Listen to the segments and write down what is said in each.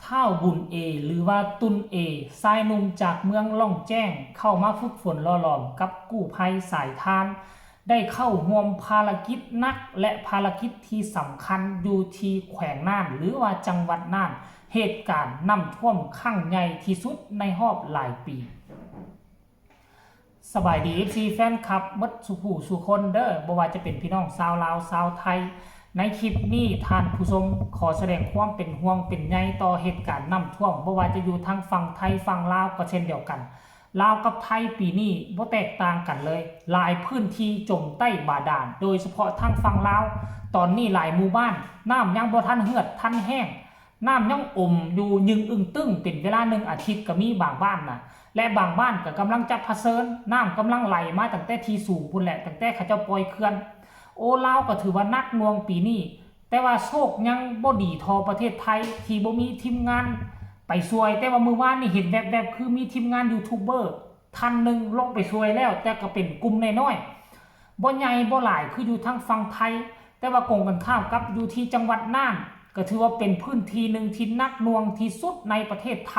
ທ້າວບຸນເອ ຫຼືວ່າຕຸນເອ ຊາຍໜຸ່ມຈາກເມືອງລ່ອງແຈ້ງ ເຂົ້າມາຝຶກຝົນຫຼໍ່ຫຼອມກັບກູ້ໄພສາຍທານ, ໄດ້ເຂົ້າຮ່ວມພາລະກິດໜັກ ແລະ ພາລະກິດທີ່ສຳຄັນຢູ່ທີ່ແຂວງນ່ານ ຫຼືວ່າຈັງຫວັດນ່ານ, ເຫດການນ້ຳຖ້ວມຄັ້ງໃຫຍ່ທີ່ສຸດໃນຮອບຫຼາຍປີ. ສະບາຍດີ ເອັຟຊີ ແຟນຄລັບໝົດສູ່ຜູ້ສູ່ຄົນເດີ້, ບໍ່ວ່າຈະເປັນພີ່ນ້ອງຊາວລາວ, ຊາວໄທ. ໃນຄລິບນີ້ທ່ານຜູ້ຊົມຂໍສະແດງຄວາມເປັນຫ່ວງເປັນໃຍຕໍ່ເຫດການນ້ຳຖ້ວມ, ບໍ່ວ່າຈະຢູ່ທາງຝັ່ງໄທ, ຝັ່ງລາວກໍເຊັ່ນດຽວກັນ. ລາວກັບໄທປີນີ້ບໍ່ແຕກຕ່າງກັນເລີຍ, ຫຼາຍພື້ນທີ່ຈົມໃຕ້ບາດານ, ໂດຍສະເພາະທາງຝັ່ງລາວ, ຕອນນີ້ຫຼາຍໝູ່ບ້ານ ນ້ຳຍັງບໍ່ທັນເຫືອດທັນແຫ້ງ. ນ້ຳຍັງອົມຢູ່ຍຶງອຶ່ງຕຶ້ງເປັນເວລາໜຶ່ງອາທິດກໍມີບາງບ້ານນະ ແລະ ບາງບ້ານກໍກຳລັງຈະຜະເຊີນ, ນ້ຳກຳລັງໄຫຼມາຕັ້ງແຕ່ທີ່ສູງພຸ້ນແຫຼະ, ຕັ້ງແຕ່ເຂົາເຈົ້າປ່ອຍເຂື່ອນ. ໂອ້ ລາວກໍຖືວ່າໜັກໜ່ວງປີນີ້, ແຕ່ວ່າໂຊກຍັງບໍ່ດີທໍ່ປະເທດໄທທີ່ບໍ່ມີທີມງານໄປຊ່ວຍ, ແຕ່ວ່າມື້ວານນີ້ເຫັນແວບໆ ຄືມີທີມງານຢູທູບເບີ ທ່ານໜຶ່ງລົງໄປຊ່ວຍແລ້ວ, ແຕ່ກໍເປັນກຸ່ມນ້ອຍໆ ບໍ່ໃຫຍ່ບໍ່ຫຼາຍຄືຢູ່ທາງຝັ່ງໄທ, ແຕ່ວ່າກົງກັນຂ້າມກັບຢູ່ທີ່ຈັງຫວັດນ່ານ ກໍຖືວ່າເປັນພື້ນທີ່ໜຶ່ງທີ່ໜັກໜ່ວງທີ່ສຸດໃນປະເທດໄທ.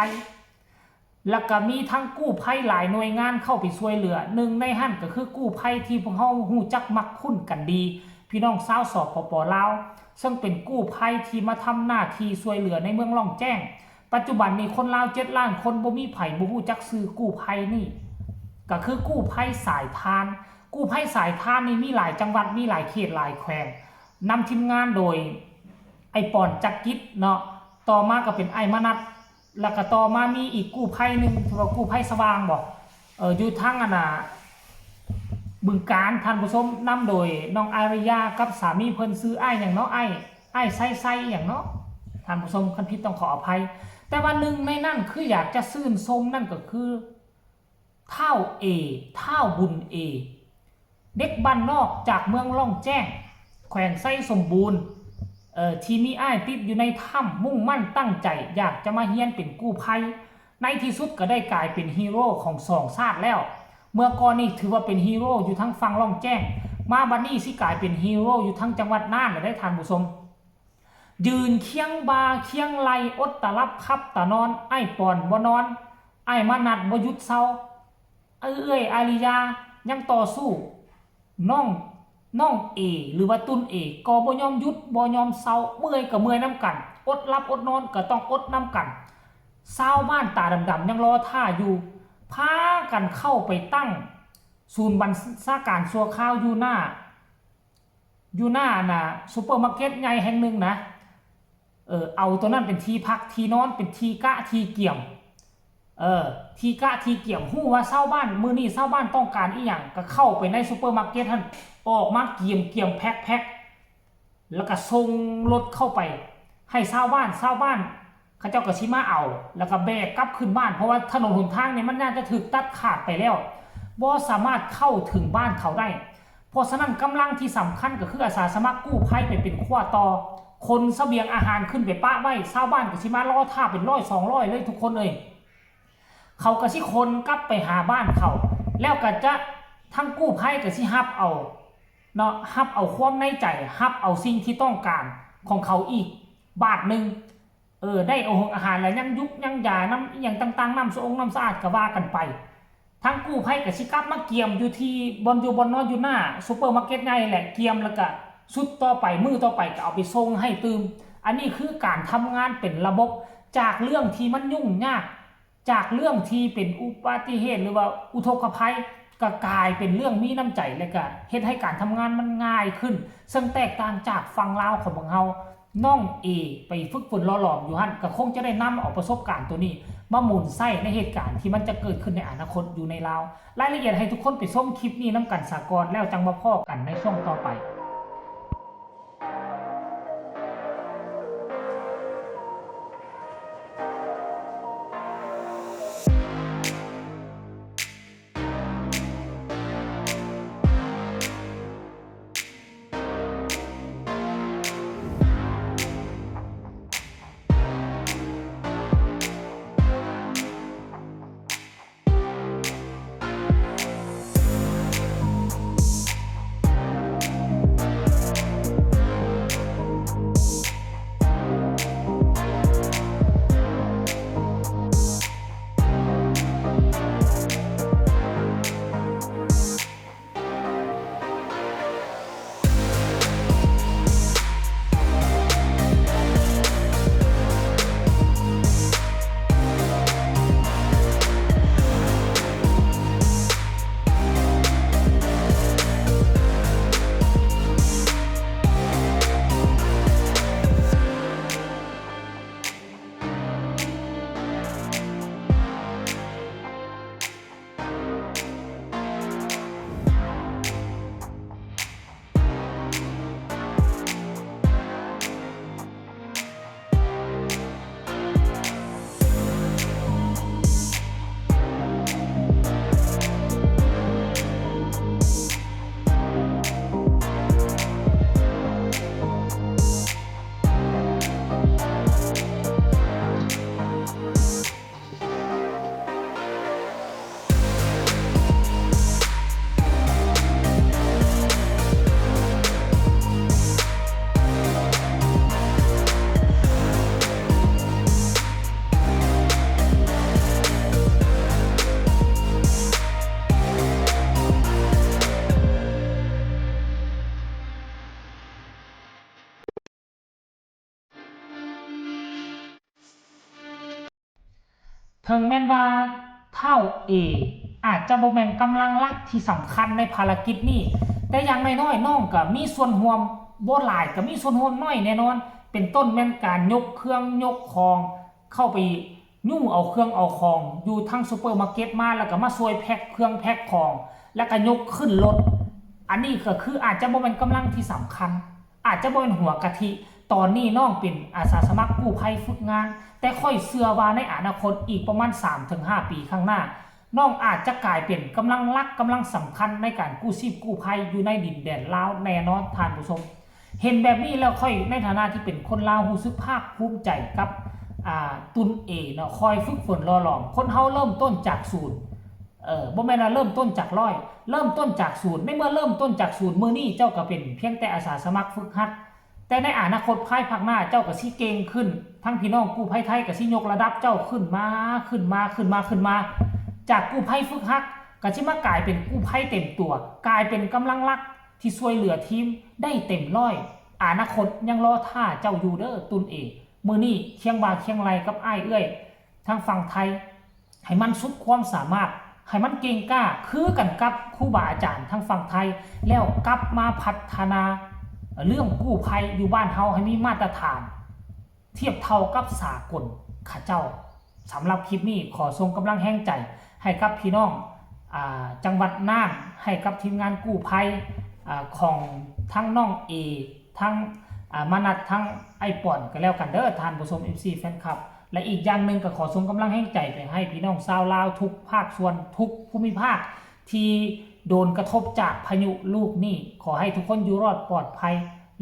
ແລ້ວກໍມີທັງກູ້ໄພຫຼາຍໜ່ວຍງານເຂົ້າໄປຊ່ວຍເຫຼືອ, ໜຶ່ງໃນນັ້ນກໍຄືກູ້ໄພທີ່ພວກເຮົາຮູ້ຈັກມັກຄຸ້ນກັນດີ, ພີ່ນ້ອງຊາວ ສປປ ລາວ, ເຊິ່ງເປັນກູ້ໄພທີ່ມາທຳໜ້າທີ່ຊ່ວຍເຫຼືອໃນເມືອງລ່ອງແຈ້ງ. ປັດຈຸບັນນີ້ຄົນລາວເຈັດລ້ານຄົນ ບໍ່ມີໃຜບໍ່ຮູ້ຈັກຊື່ກູ້ໄພນີ້, ກໍຄືກູ້ໄພສາຍທານ. ກູ້ໄພສາຍທານນີ້ມີຫຼາຍຈັງຫວັດ, ມີຫຼາຍເຂດ, ຫຼາຍແຂວງ, ນຳທີມງານໂດຍອ້າຍປອນ ຈັກກິດເນາະ, ຕໍ່ມາກໍເປັນອ້າຍມະນັດ, ແລ້ວກໍຕໍ່ມາມີອີກກູ້ໄພໜຶ່ງ ຖືວ່າກູ້ໄພສະຫວ່າງບໍ ເອີ ຢູ່ທາງອັນນ່າ ບຶງການ ທ່ານຜູ້ຊົມ, ນຳໂດຍນ້ອງອາລິຍາກັບສາມີເພິ່ນ ຊື່ອ້າຍຫຍັງເນາະ, ອ້າຍ ອ້າຍໄຊໄຊຫຍັງເນາະ ທ່ານຜູ້ຊົມ, ຄັນຜິດຕ້ອງຂໍອະໄພ. ແຕ່ວ່າໜຶ່ງໃນນັ້ນຄືຢາກຈະຊື່ນຊົມ ນັ້ນກໍຄືທ້າວເອ ທ້າວບຸນເອ ເດັກບ້ານນອກຈາກເມືອງລ່ອງແຈ້ງ ແຂວງໄຊສົມບູນ ເອີ ທີ່ມີອ້າຍຕິດຢູ່ໃນຖ້ຳ ມຸ່ງໝັ້ນຕັ້ງໃຈຢາກຈະມາຮຽນເປັນກູ້ໄພ. ໃນທີ່ສຸດກໍໄດ້ກາຍເປັນຮີໂຣຂອງສອງຊາດແລ້ວ. ເມື່ອກ່ອນນີ້ຖືວ່າເປັນຮີໂຣຢູ່ທາງຝັ່ງລ່ອງແຈ້ງ, ມາບັດນີ້ຊິກາຍເປັນຮີໂຣຢູ່ທາງຈັງຫວັດນ່ານແລ້ວເດ້ທ່ານຜູ້ຊົມ. ຢືນຄຽງບ່າຄຽງໄຫຼ່ ອົດຕາຫຼັບຂັບຕານອນ, ອ້າຍປອນບໍ່ນອນ, ອ້າຍມະນັດບໍ່ຢຸດເຊົາ, ເອື້ອຍອາລິຍາຍັງຕໍ່ສູ້. ນ້ອງ ນ້ອງເອ ຫຼືວ່າຕຸນເອ ກໍບໍ່ຍອມຢຸດ ບໍ່ຍອມເຊົາ, ເມື່ອຍກໍເມື່ອຍນຳກັນ, ອົດຫຼັບອົດນອນກໍຕ້ອງອົດນຳກັນ. ຊາວບ້ານຕາດຳໆຍັງລໍຖ້າຢູ່, ພາກັນເຂົ້າໄປຕັ້ງສູນບັນຊາການຊົ່ວຄາວຢູ່ໜ້າ ຢູ່ໜ້າອັນນ່າ ຊຸບເປີມາເກັດໃຫຍ່ແຫ່ງໜຶ່ງນະ. ເອີ ເອົາໂຕນັ້ນເປັນທີ່ພັກທີ່ນອນ ເປັນທີ່ກະທີ່ກຽມ ເອີ ທີ່ກະທີ່ກຽມ. ຮູ້ວ່າຊາວບ້ານ ມື້ນີ້ຊາວບ້ານຕ້ອງການອີ່ຫຍັງ ກໍເຂົ້າໄປໃນຊຸບເປີມາເກັດຫັ້ນ ອອກມາກຽມໆແພັກໆ ແລ້ວກໍສົ່ງລົດເຂົ້າໄປໃຫ້ຊາວບ້ານ. ຊາວບ້ານ ເຂົາເຈົ້າກໍຊິມາເອົາ ແລ້ວກໍແບກກັບຂຶ້ນບ້ານ, ເພາະວ່າຖະໜົນຫົນທາງນີ້ມັນໜ້າຈະຖືກຕັດຂາດໄປແລ້ວ, ບໍ່ສາມາດເຂົ້າເຖິງບ້ານເຂົາໄດ້. ເພາະສະນັ້ນ ກຳລັງທີ່ສຳຄັນກໍຄືອາສາສະໝັກກູ້ໄພໄປເປັນຂົວຕໍ່, ຂົນສະບຽງອາຫານຂຶ້ນໄປປະໄວ້, ຊາວບ້ານກໍຊິມາລໍຖ້າເປັນຮ້ອຍສອງຮ້ອຍເລີຍທຸກຄົນເອີຍ. ເຂົາກໍຊິຂົນກັບໄປຫາບ້ານເຂົາ, ແລ້ວກໍຈະ ທາງກູ້ໄພກໍຊິຮັບເອົາເນາະ, ຮັບເອົາຄວາມໃນໃຈ, ຮັບເອົາສິ່ງທີ່ຕ້ອງການຂອງເຂົາອີກບາດໜຶ່ງ. ເອີ ໄດ້ເອົາອາຫານ ແລະ ຍັງຢຸກຍັງຢານຳ ອີ່ຫຍັງຕ່າງໆ, ນ້ຳສະອົງນ້ຳສະອາດກໍວ່າກັນໄປ. ທາງກູ້ໄພກໍຊິກັບມາກຽມຢູ່ທີ່ບ່ອນຢູ່ບ່ອນນອນຢູ່ໜ້າຊຸບເປີມາເກັດໃຫຍ່ແຫຼະ, ກຽມແລ້ວກໍຊຸດຕໍ່ໄປ ມື້ຕໍ່ໄປກໍເອົາໄປສົ່ງໃຫ້ຕື່ມ. ອັນນີ້ຄືການທຳງານເປັນລະບົບ, ຈາກເລື່ອງທີ່ມັນຫຍຸ້ງຍາກ, ຈາກເລື່ອງທີ່ເປັນອຸບັດຕິເຫດ ຫຼືວ່າອຸທົກກະໄພ ກໍກາຍເປັນເລື່ອງມີນ້ຳໃຈ ແລະ ກໍເຮັດໃຫ້ການທຳງານມັນງ່າຍຂຶ້ນ, ເຊິ່ງແຕກຕ່າງຈາກຝັ່ງລາວຂອງພວກເຮົາ. ນ້ອງເອໄປຝຶກຝົນຫຼໍ່ຫຼອມຢູ່ຫັ້ນ ກໍຄົງຈະໄດ້ນຳເອົາປະສົບການໂຕນີ້ມາໝູນໃຊ້ໃນເຫດການທີ່ມັນຈະເກີດຂຶ້ນໃນອະນາຄົດຢູ່ໃນລາວ. ລາຍລະອຽດໃຫ້ທຸກຄົນໄປຊົມຄລິບນີ້ນຳກັນສາກ່ອນ ແລ້ວຈັ່ງມາພໍ້ກັນໃນຊ່ວງຕໍ່ໄປ. ເຖິງແມ່ນວ່າທ້າວເອອາດຈະບໍ່ແມ່ນກຳລັງຫຼັກທີ່ສຳຄັນໃນພາລະກິດນີ້, ແຕ່ຢ່າງນ້ອຍໆ ນ້ອງກໍມີສ່ວນຮ່ວມ, ບໍ່ຫຼາຍກໍມີສ່ວນຮ່ວມໜ້ອຍແນ່ນອນ, ເປັນຕົ້ນແມ່ນການຍົກເຄື່ອງຍົກຂອງ ເຂົ້າໄປຍູ້ເອົາເຄື່ອງເອົາຂອງຢູ່ທາງຊຸບເປີມາເກັດມາ ແລ້ວກໍມາຊ່ວຍແພັກເຄື່ອງແພັກຂອງ ແລ້ວກໍຍົກຂຶ້ນລົດ. ອັນນີ້ກໍຄືອາດຈະບໍ່ແມ່ນກຳລັງທີ່ສຳຄັນ, ອາດຈະບໍ່ແມ່ນຫົວກະທິ. ຕອນນີ້ນ້ອງເປັນອາສາສະໝັກກູ້ໄພຝຶກງານ, ແຕ່ຂ້ອຍເຊື່ອວ່າໃນອະນາຄົດອີກປະມານສາມເຖິງຫ້າປີຂ້າງໜ້າ, ນ້ອງອາດຈະກາຍເປັນກຳລັງຫຼັກ, ກຳລັງສຳຄັນໃນການກູ້ຊີບກູ້ໄພຢູ່ໃນດິນແດນລາວແນ່ນອນ, ທ່ານຜູ້ຊົມ. ເຫັນແບບນີ້ແລ້ວ ຂ້ອຍໃນຖານະທີ່ເປັນຄົນລາວ ຮູ້ສຶກພາກພູມໃຈກັບ ອ່າ ຕຸນເອເນາະ, ຄອຍຝຶກຝົນຫຼໍ່ຫຼອມ. ຄົນເຮົາເລີ່ມຕົ້ນຈາກສູນ, ເອີ ບໍ່ແມ່ນວ່າເລີ່ມຕົ້ນຈາກຮ້ອຍ, ເລີ່ມຕົ້ນຈາກສູນ. ໃນເມື່ອເລີ່ມຕົ້ນຈາກສູນ, ມື້ນີ້ເຈົ້າກໍເປັນພຽງແຕ່ອາສາສະໝັກຝຶກຫັດ, ແຕ່ໃນອະນາຄົດພາຍພາກໜ້າ ເຈົ້າກໍຊິເກັ່ງຂຶ້ນ, ທັງພີ່ນ້ອງກູ້ໄພໄທກໍຊິຍົກລະດັບເຈົ້າຂຶ້ນມາ, ຂຶ້ນມາ, ຂຶ້ນມາ, ຂຶ້ນມາ. ຈາກກູ້ໄພຝຶກຫັດ ກໍຊິມາກາຍເປັນກູ້ໄພເຕັມຕົວ, ກາຍເປັນກຳລັງຫຼັກ ທີ່ຊ່ວຍເຫຼືອທີມໄດ້ເຕັມຮ້ອຍ. ອະນາຄົດຍັງລໍຖ້າເຈົ້າຢູ່ເດີ ຕຸນເອ. ມື້ນີ້ຄຽງບ່າຄຽງໄຫຼ່ກັບອ້າຍເອື້ອຍທາງຝັ່ງໄທ ໃຫ້ມັນສຸດຄວາມສາມາດ, ໃຫ້ມັນເກັ່ງກ້າຄືກັນກັບຄູບາອາຈານທາງຝັ່ງໄທ, ແລ້ວກັບມາພັດທະນາເລື່ອງກູ້ໄພຢູ່ບ້ານເຮົາໃຫ້ມີມາດຕະຖານ ທຽບເທົ່າກັບສາກົນເຂົາເຈົ້າ. ສຳລັບຄລິບນີ້ ຂໍສົ່ງກຳລັງແຮງໃຈໃຫ້ກັບພີ່ນ້ອງ ອາ ຈັງຫວັດນ່ານ, ໃຫ້ກັບທີມງານກູ້ໄພ ອາ ຂອງທັງນ້ອງເອ, ທັງ ອາ ມານັດ, ທັງອ້າຍປອນກໍແລ້ວກັນເດີ ທ່ານຜູ້ຊົມ ເອັຟຊີ ແຟນຄລັບ. ແລະ ອີກຢ່າງໜຶ່ງກໍຂໍສົ່ງກຳລັງແຮງໃຈໄປໃຫ້ພີ່ນ້ອງຊາວລາວທຸກພາກສ່ວນ, ທຸກພູມິພາກ ທີ່ໂດນກະທົບຈາກພາຍຸລູກນີ້. ຂໍໃຫ້ທຸກຄົນຢູ່ລອດປອດໄພ,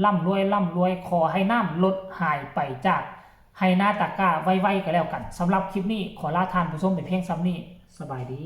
ລ່ຳລວຍ, ລ່ຳລວຍ. ຂໍໃຫ້ນ້ຳລົດຫາຍໄປຈາກໄຮ່ນາຕາກ້າໄວໆກໍແລ້ວກັນ. ສຳລັບຄລິບນີ້ ຂໍລາທ່ານຜູ້ຊົມໄປພຽງສ່ຳນີ້. ສະບາຍດີ.